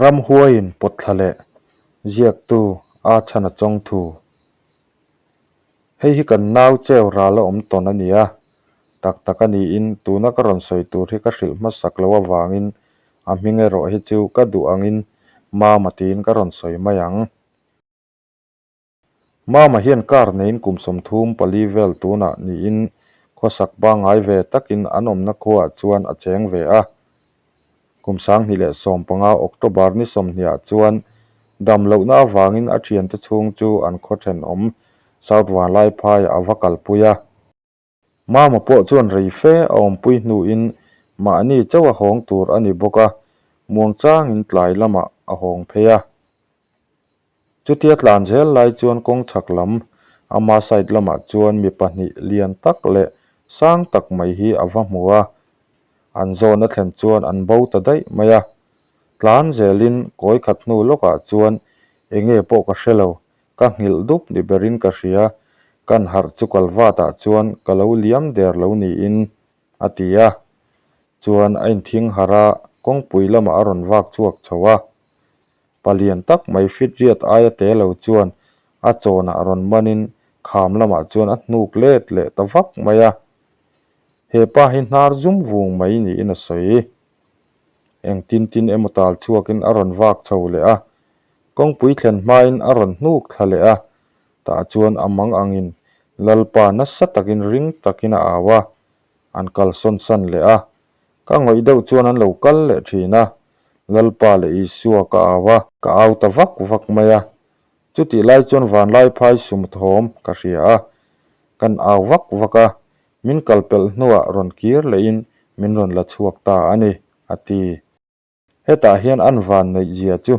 Ramhuaiin pawtthla leh ziaktu a chhan a chawng thu. Hei hi kan nau cheu ral a awm tawn a ni a, tak tak a niin tuna ka rawn sawi tur hi ka hrilh hmasak loh avangin a hming erawh hi chu ka duh angin Mama tiin ka rawn sawi mai ang. Mama hian car neiin kum 34 vel tunah niin khawsak pangngai ve takin an awmna khuaah chuan a cheng ve a. Kum 2015 October ni 20 ah chuan dam lohna avangin a thiante chhung chu an khaw thenawm South Vanlaiphaiah a va kalpui a. Mama pawh chuan rei fe a awmpui hnuin mahni chauh a hawng tur a ni bawk a, muangchangin tlai lamah a hawng phei a. Chutia tlan zel lai chuan kawng chhak lam, ama side lamah chuan mi pahnih lian tak leh sang tak mai hi a va hmu a. An zawn a thlen chuan an bo ta daih mai a. Tlan zelin kawi khat hnu lawkah chuan enge pawh ka hre lo, Ka nghilh dup ni berin ka hria, kan harh chu kalvatah chuan ka lo liam der lo niin, a ti a. Chuan a inthing harh a, kawngpui lamah a rawn vak chhuak chho a. Palian tak mai fitriat aia te lo chuan a chawnah rawn manin kham lamah chuan a hnuk let leh ta vak mai a. He pa hi hnar zum vung mai niin a sawi. Engtin tin emaw tal chhuakin a rawn vak chho leh a, Kawngpui thlen hmain a rawn hnuk thla leh a, tah chuan a mang angin Lalpa nasa takin ring takin a au a, an kalsawn san leh a. Ka ngawih deuh chuan an lo kal leh thin a, Lalpa leh Isua ka au a, ka au ta vak vak mai a. Chutih lai chuan vanlaiphai sum thawm ka hria a, kan au vak vak a, min kalpelh hnuah rawn kir lehin min rawn la chhuak ta a ni, a ti. Hetah hian an van neih zia chu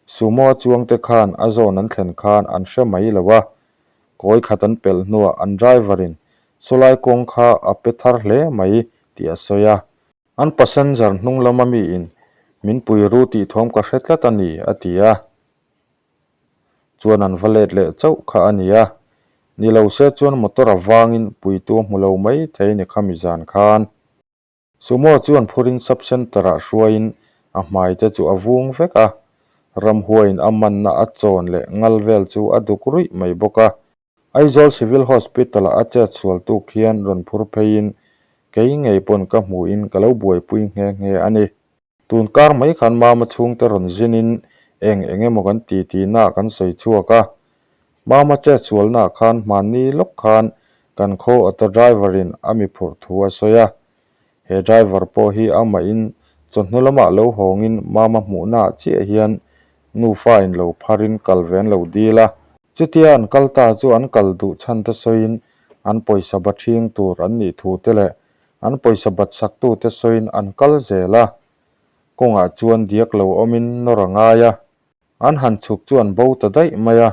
Sumo chuangte khan a zawn an thlen khan an hre mai lo a, kawi khat an pelh hnuah an driver in sawlai kawng kha a pe thar hle mai tih a sawi a. An passenger hnung lama mi in min pui ru tih thawm ka hre tlat a ni a ti a. Chuan an va let leh chauh kha a ni a, ni lo se chuan motor a vangin puitu a hmu lo mai thei ni khami zan khan. Sumo chuan phurin sub centre-ah hruaiin a hmai te chu a vung vek a, ramhuaiin a manna a chawn leh ngal vel chu a duk ruih mai bawk a. Aizawl Civil Hospital-ah a chet sual tuk hian rawn phur pheiin kei ngei pawn ka hmuhin ka lo buaipui nghe nghe a ni. Tun kar mai khan Mama chhungte rawn zinin eng eng emaw kan ti tihnaah kan sawi chhuak a. Mama chet sualnaah khan hmanni lawk khan kan khaw auto driver-in a mi phurh thu a sawi a. He driver pawh hi amahin chawhnu lamah lo hawngin Mama hmuhnaah chiah hian nufa-in lo pharin kal ve an lo dil a. Chutia an kal ta chu an kal duh chhan te sawiin an pawisa ba ṭhing tur an nih thu te leh An pawisa bat saktute sawiin an kal zel a, kawngah chuan diak lo awmin nawr a ngai a, an han chhuk chu an bo ta daih mai a.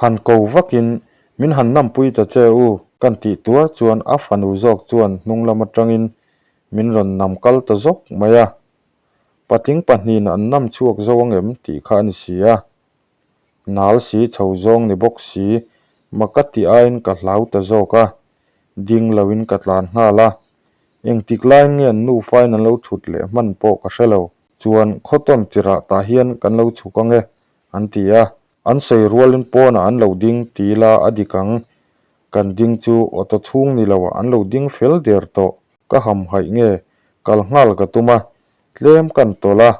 Han ko vakin, Min han nampui ta che u, kan tih tuar chuan a fanu zawk chuan hnung lam atangin min rawn nam kal ta zawk mai a. Patling pahnihin an nam chhuak zo angem tih kha a ni si a. Nal si chho zawng ni bawk si, maka tih aiin ka hlau ta zawk a, ding loin ka tlan nghal a. Engtik laiin nge an nufain an lo thut leh hman pawh ka hre lo. Chuan khawtawn tirah tah hian kan lo chhuk ange, an ti a. An sawi rualin pawnah an lo ding ti ila a dik ang. Kan ding chu auto chhung ni loah an lo ding fel der tawh. Ka hamhaih nge kal nghal ka tum a, tlem kan tawlh a,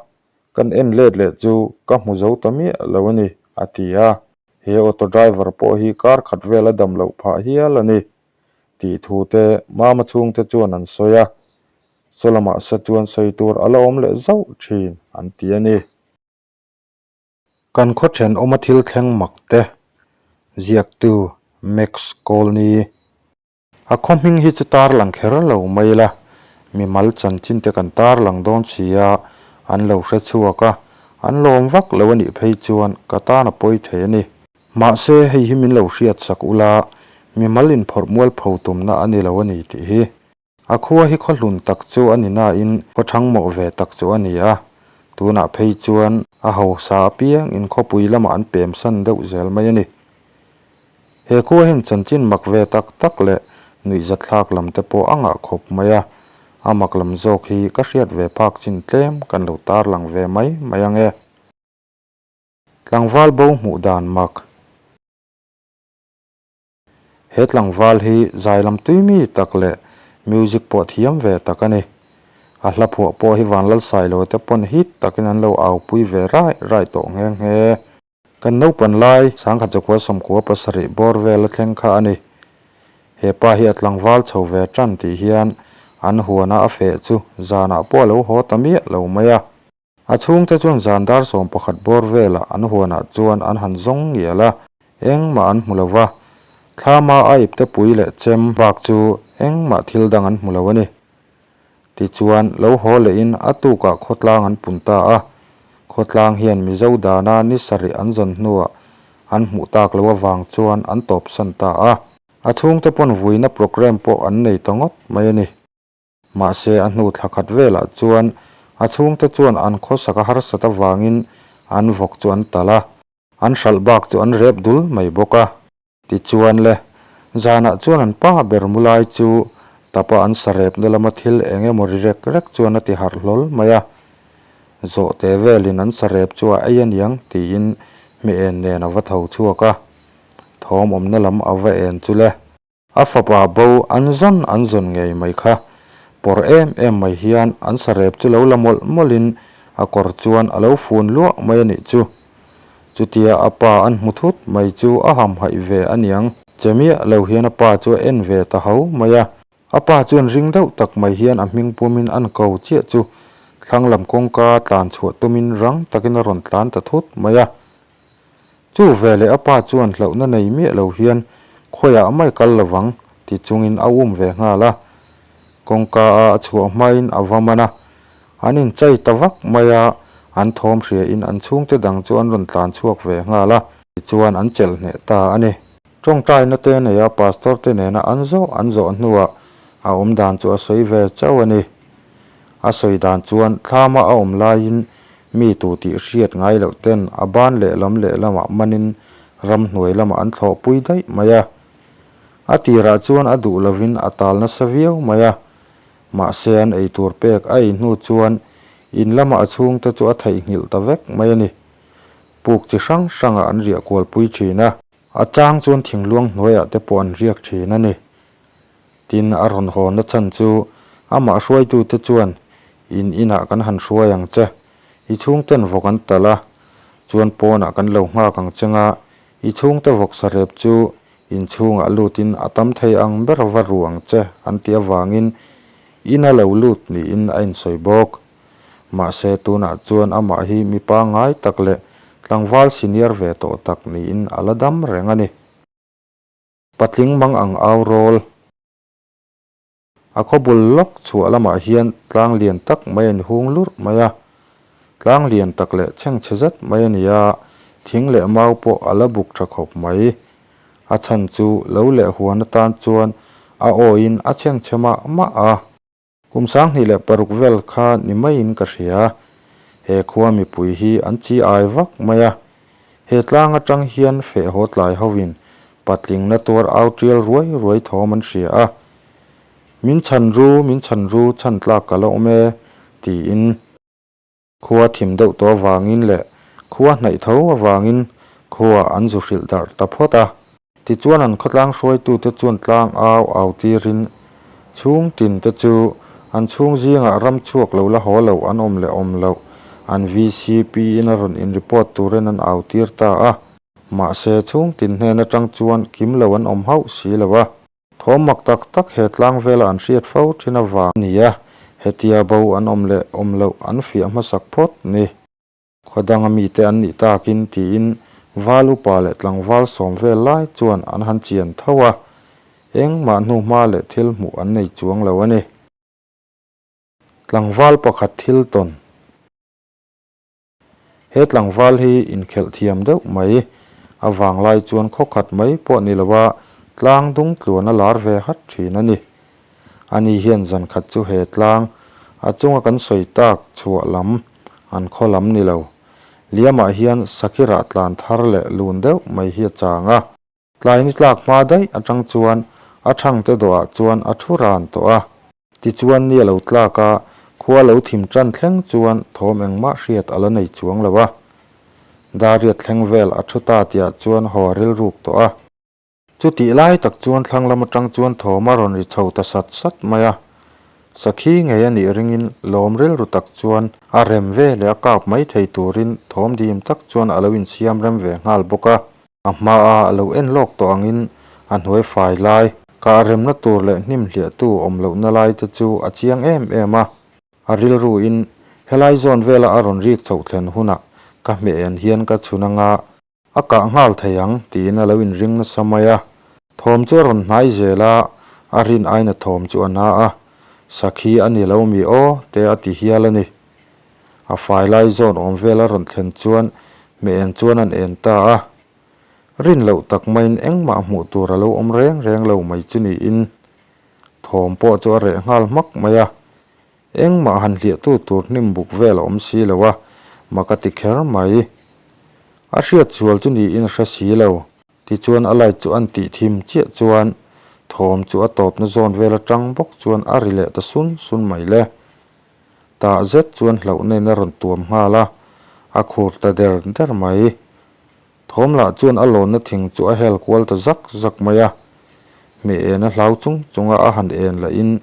Kan en let leh chu ka hmu zo ta miah lo a ni, a ti a. He auto driver pawh hi kar khat vel a dam loh phah hial a ni, tih thu te Mama chhungte chuan an sawi a. Saw lamah sa chuan sawi tur a la awm leh zauh thin, an ti a ni. Kan khaw thenawma thil thleng mak te, ziaktu Max Colney. A khaw hming hi chu tarlang kher lo mai la, mimal chanchin te kan tarlang dawn si a, an lo hre chhuak a, an lawm vak lo a nih phei chuan ka tan a pawi thei a ni. Mahse, hei hi min lo hriat sak ula, mimal inphawrh mualpho tumna a ni lo a ni tih hi. A khua hi khaw hlun tak chu a ni nain khaw thangmawh ve tak chu a ni a, tunah phei chuan a hausa apiang in khawpui lamah an pemsan deuh zel mai a ni. He khua hian chanchin mak ve tak tak leh nuihzatthlak lam te pawh a ngah khawp mai a, a mak lam zawk hi ka hriat ve phak chin tlem kan lo tarlang ve mai mai ang e. Tlangval bo hmuh dan mak. He tlangval hi zailam tui mi tak leh music pawh thiam ve tak a ni. A hla phuah pawh hi Vanlalsailo te pawn hit takin an lo aupui ve rai rai tawh nghe nghe. Kan naupan lai sangkhat zakua sawmkua pasarih bawr vel a thleng kha a ni. He pa hi a tlangval chho ve tan tih hian an huana a feh chu zanah pawh a lo haw ta miah lo mai a. A chhungte chuan zan dar 11 bawr velah an huanah chuan an han zawng ngial a, engmah an hmu lo va. Thlama a ipte pui leh chem bak chu engmah thil dang an hmu lo a ni. Tichuan, lo haw lehin a tukah khawtlang an pun ta a. Khawtlang hian Mizo dana ni sarih an zawn hnuah an hmuh tak loh avang chuan an tawpsan ta a. A chhungte pawn vuina programme pawh an nei ta ngawt mai a ni. Mahse, a hnu thla khat velah chuan a chhungte chuan an khawsak a harsat avangin an vawk chu an talh a. An hralh bak chu an rep dul mai bawk a. Tichuan le, zanah chuan an pa ber mu lai chu tapa an sarepna lama thil eng emaw ri rek rek chuan a ti harh hlawl mai a. Zawhte velin an sarep chu a ei aniang tiin hme en nen a va tho chhuak a. Thawm awmna lam a va en chu le. A fapa bo an zawn an zawn ngei mai kha. Pawr em em mai hian an sarep chu lo la mawlh mawlhin a kawr chuan a lo fun luah mai a nih chu. Chutia a pa an hmu thut mai chu a hamhaih ve a niang. Che miah lo hian a pa chu a en ve ta ho mai a. A pa chuan ring deuh tak mai hian a hming pumin an ko chiah chu thlang lam kawngka tlan chhuah tumin rang takin a rawn tlan ta thut mai a. Chu veleh a pa chuan hlauhna nei miah lo hian khawiah mai kal lovang ti chungin a um ve nghal a. Kawngka a a chhuah hmain a va man a, an inchai ta vak mai a, an thawm hriain an chhungte dang chu an rawn tlan chhuak ve nghal a, tichuan an chelh hneh ta a ni. Tawngtaina te neia pastor te nena an zawh an zawh hnuah a awm dan chu a sawi ve chauh a ni. A sawi dan chuan thlama a awm laiin mi tu tih hriat ngai loh ten a ban lehlam lehlamah manin ramhnuai lamah an thlawhpui daih mai a. A tirah chuan a duh lovin a tal nasa viau mai a. Mahse an eitur pek a ei hnu chuan in lama a chhungte chu a theihnghilh ta vek mai a ni. Puk chi hrang hrangah an riah kualpui thin a. A chang chuan thingluang hnuaiah te pawh an riak thin a ni. Tin, a rawn hawnna chhan chu amah hruaitute chuan, In inah kan han hruai ang che, i chhungten vawk an talh a, chuan pawnah kan lo nghak ang che nga, i chhungte vawk sarep chu inchhungah lutin a tam thei ang ber va ru ang che an ti avangin ina lo lut niin a insawi bawk. Mahse, tunah chuan amah hi mi pangngai tak leh tlangval senior ve tawh tak niin a la dam reng a ni. Patling mang ang au rawl. A khawbul lawk chhuah lamah hian tlang lian tak mai a inhung lurh mai a. Tlang lian tak leh chhengchhe zet mai a ni a, thing leh mau pawh a la buk tha khawp mai. A chhan chu lo leh huan atan chuan a awiin a chhengchhe mah mah a. Kum 2006 vel kha ni maiin ka hria. He khua mipui hi an chi ai vak mai a. He tlang atang hian feh haw tlai hovin patling na tuar au tial ruai ruai thawm an hria a. Min chhan ru, min chhan ru, chhan tlak ka la awm e, tiin. Khua thim deuh tawh avangin leh khua hnaih tho avangin khua an zu hrilh darh ta phawt a. Tichuan an khawtlang hruaitute chuan tlang au au tirin chhung tin te chu an chhung zingah ram chhuak lo la haw lo an awm leh awm loh an VCP in a rawn in report turin an au tir ta a. Mahse chhung tin hnen atang chuan kim lo an awm hauh si lo a. Thawm mak tak tak he tlang vela an hriat fo thin avang a ni a, hetia bo an awm leh awm loh an fiah hmasak phawt ni. Khaw danga mite an nih takin tiin val upa leh tlangval sawm vel lai chuan an han chian tho a, engmah hnuhma leh thil hmuh an nei chuang lo a ni. Tlangval pakhat thil tawn. He tlangval hi inkhelh thiam deuh mai. A vanglai chuan khaw khat mai pawh ni lova tlang dung tluan a lar ve hat thin a ni. Ani hian zan khat chu he tlang a chunga kan sawi tak chhuah lam an khaw lam ni lo. Liamah hian Sakira tlan thar leh lun deuh mai hi a chang a. Tlai ni tlak hma daih atang chuan a thangte dawhah chuan a thu ran tawh a. Tichuan ni a lo tlak a, khua lo thim tan thleng chuan thawm engmah hriat a la nei chuang lo a. Dariat thleng vel a thu ta tihah chuan haw a rilruk tawh a. Chutih lai tak chuan thlang lam atang chuan thawm a rawn ri chho ta sat sat mai a. Sakhi ngei a nih ringin lawm rilru tak chuan a rem ve leh a kap mai thei turin thawm dim tak chuan a lo insiam rem ve nghal bawk a. A hmaa a lo en lawk tawh angin a hnuai fai lai, kah remna tur leh hnim hliahtu awm lohna lai te chu a chiang em em a. A rilruin helai zawn vela a rawn rik chhoh thlen hunah ka hmeh en hian ka chhun anga A kah nghal thei ang tiin a lo inring nasa mai a. Thawm chu a rawn hnai zel a, a rin aina thawm chu a na a. Sakhi a ni lo mi aw te a ti hial a ni. A fai lai zawn awm vel a rawn thlen chuan hmeh en chuan an en ta a. Rin loh tak maiin engmah hmuh tur a lo awm reng reng lo mai chu niin thawm pawh chu a reh nghal hmak mai a. Engmah han hliahtu tur hnim buk vel a awm si lo a, mak a ti kher mai. A hriat sual chu niin a hre si lo. Tichuan a light chu an tih thim chiah chuan thawm chu a tawpna zawn vel atang bawk chuan a ri leh ta sun sun mai le. Tah zet chuan hlauhna in a rawn tuam nghal a, a khur ta der der mai. Thawm lah chuan a lawnna thing chu a hel kual ta zak zak mai a, hmeh en a hlau chung chunga a han en lahin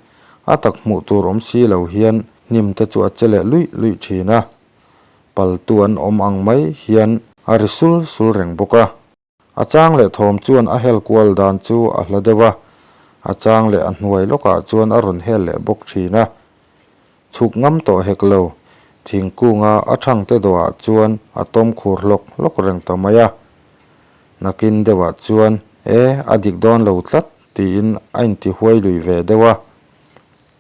a tak hmuh tur awm si lo hian hnim te chu a che leh luih luih thin a, paltu an awm ang mai hian a ri sul sul reng bawk a. A chang leh thawm chuan a hel kual dan chu a hla deuh a, a chang leh a hnuai lawkah chuan a rawn hel leh bawk thin a. Chhuk ngam tawh hek lo, thingkunga a thangte dawhah chuan a tawm khur hlawk hlawk reng ta mai a. Nakin deuhah chuan, E, a dik dawn lo tlat, tiin a intihuai lui ve deuh a.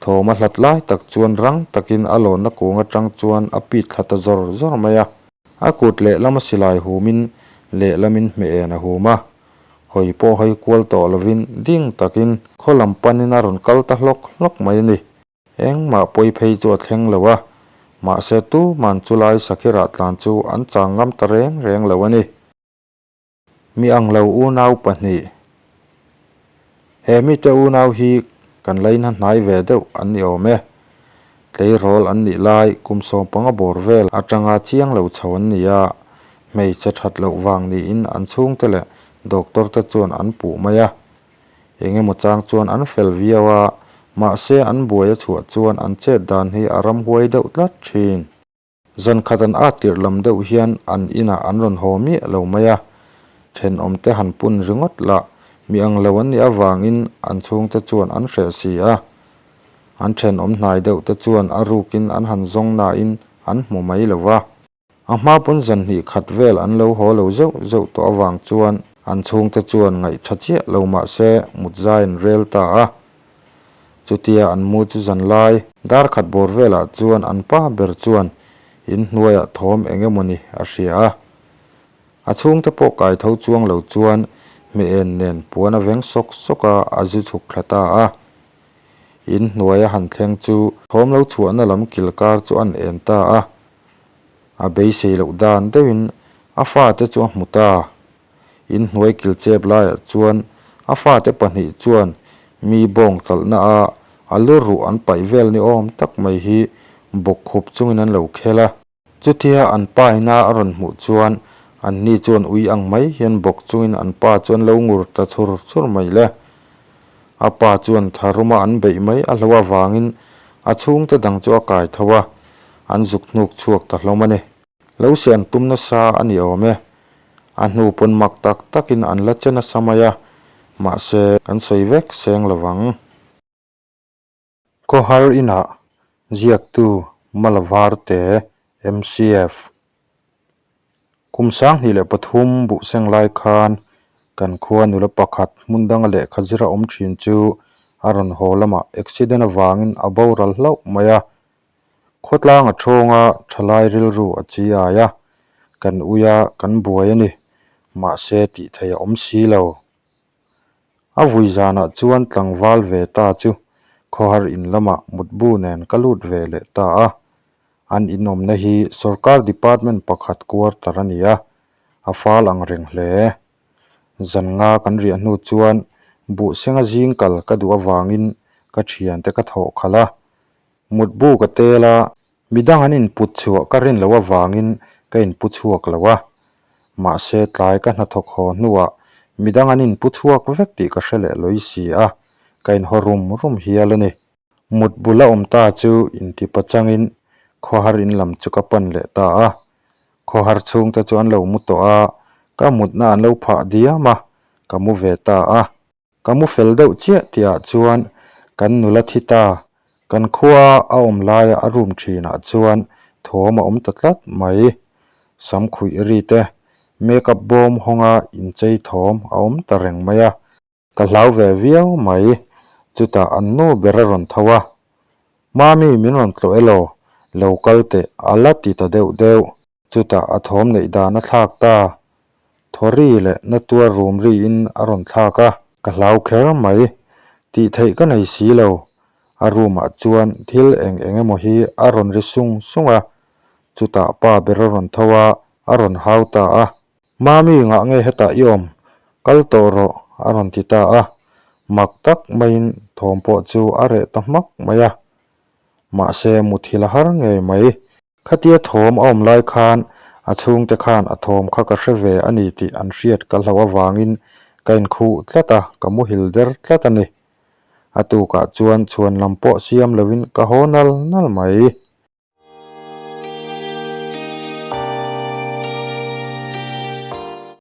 Thawm a hlat lai tak chuan rang takin a lawnna kung atang chuan a pit thla ta zawr zawr mai a. A kut lehlama silai humin lehlamin hmeh en a hum a. Hawi pawh hawi kual tawh lovin ding takin khaw lam panin a rawn kal ta hlawk hlawk mai a ni. Engmah pawi phei chu a thleng lo a, mahse tuman chulai Sakhira tlan chu an chang ngam ta reng reng lo a ni. Mi ang lo unau pahnih. He mite unau hi kan laina hnai ve deuh an ni awm e. Tleirawl an nih lai kum 15 bawr vel atanga chiang lo chho an ni a, hmeichhe that loh vang niin an chhungte leh doctor te chuan an puh mai a. Engemaw chang chuan an fel viau a, mahse an buai a chhuah chuan an chet dan hi a ram huai deuh tlat thin. Zan khat an at tirh lam deuh hian an inah an rawn haw miah lo mai a, thenawmte han pun ringawt lah mi ang lo an nih avangin an chhungte chuan an hreh si a. An thenawm hnai deuh te chuan a rukin an han zawng nain an hmu mai lo va. A hma pawn zan hnih khat vel an lo haw lo zeuh zeuh tawh avang chuan an chhungte chuan ngaih tha chiah lo mah se mut zai an rel ta a. Chutia an mu chu zan lai dar khat bawr velah chuan an pa ber chuan in hnuaiah thawm eng emawni a hria a. A chhungte pawh kai tho chuang lo chuan hmeh en nen puan a veng sawk sawk a, a zu chhuk thla ta a. In hnuaia han thleng chu thawm lo chhuahna lam kil kar chu an en ta a. A beisei loh dan deuhin a fate chu a hmu ta. In hnuai kil chep laiah chuan a fate pahnih chuan mi bawng talhna a a lu ruh an paih vel ni awm tak mai hi bawk khup chungin an lo khel a. Chutia an pa ina a rawn hmuh chuan anni chuan ui ang mai hian bawk chungin an pa chu an lo ngur ta chhur chhur mai le. A pa chuan tharuma an beih mai a hlo avangin a chhungte dang chu a kai tho a, an zuk hnuk chhuak ta hlawm a ni. Lo se an tum nasa a ni awm e. A hnu pawn mak tak takin an la che nasa mai a, mahse kan sawi vek seng lo vang. Khawhar inah ziaktu Malavarte MCF Kum 2003 buhseng lai khan kan khua nula pakhat hmun danga lehkha zir a awm thin chu a rawn haw lamah accident avangin a boral hlauh mai a. Khawtlang a thawnga thalai rilru a chi ai a, kan ui a, kan buai a ni. Mahse tih theih a awm si lo. A vui zanah chuan tlangval ve ta chu khawhar in lamah mutbu nen ka lut ve leh ta a. An inawmna hi sorkar department pakhat quarter a ni a, a fal ang reng hle. Zan nga kan riah hnu chuan buhsenga zing kal ka duh avangin ka thiante ka thawh khalh a. Mutbu ka tel a, midang an input chhuah ka rin loh avangin ka inpu chhuak lo a. Mahse tlai ka hnathawk haw hnuah midang an inpu chhuak vek tih ka hre leh lawi si a, ka inhaw rum rum hial a ni. Mut bul a awm ta chu inti pachangin khawhar in lam chu ka pan leh ta a. Khawhar chhungte chu an lo mu tawh a, ka mutna an lo phah diam a, ka mu ve ta a. Ka mu fel deuh chiah tihah chuan kan nula thi ta, kan khua a awm laia a room thinah chuan thawm a awm ta tlat mai. Sam khuih ri te, make up bawm hawnga inchei thawm a awm ta reng mai a. Ka hlau ve viau mai, chutah an nu ber a rawn tho a. Mami min rawn tlawh elaw, lo kal teh a la ti ta deuh deuh. Chutah a thawm neih dan a thlak ta. Thaw ri leh na tuar rum riin a rawn thlak a. Ka hlau kher mai. Tih theih ka nei si lo. A room ah chuan thil eng eng emaw hi a rawn ri sung sung a. Chutah pa ber a rawn tho a, a rawn hau ta a. Mami ngah nge hetah i awm? Kal tawh rawh a rawn ti ta a. Mak tak maiin thawm pawh chu a reh ta hmak mai a. Mahse muthilh a har ngei mai. Khatia thawm a awm lai khan a chhungte khan a thawm kha ka hre ve a ni tih an hriat ka hlauh avangin ka inkhuh tlat a, ka muhil der tlat a ni. A tukah chuan chhuan lam pawh siam loin ka haw nal nal mai.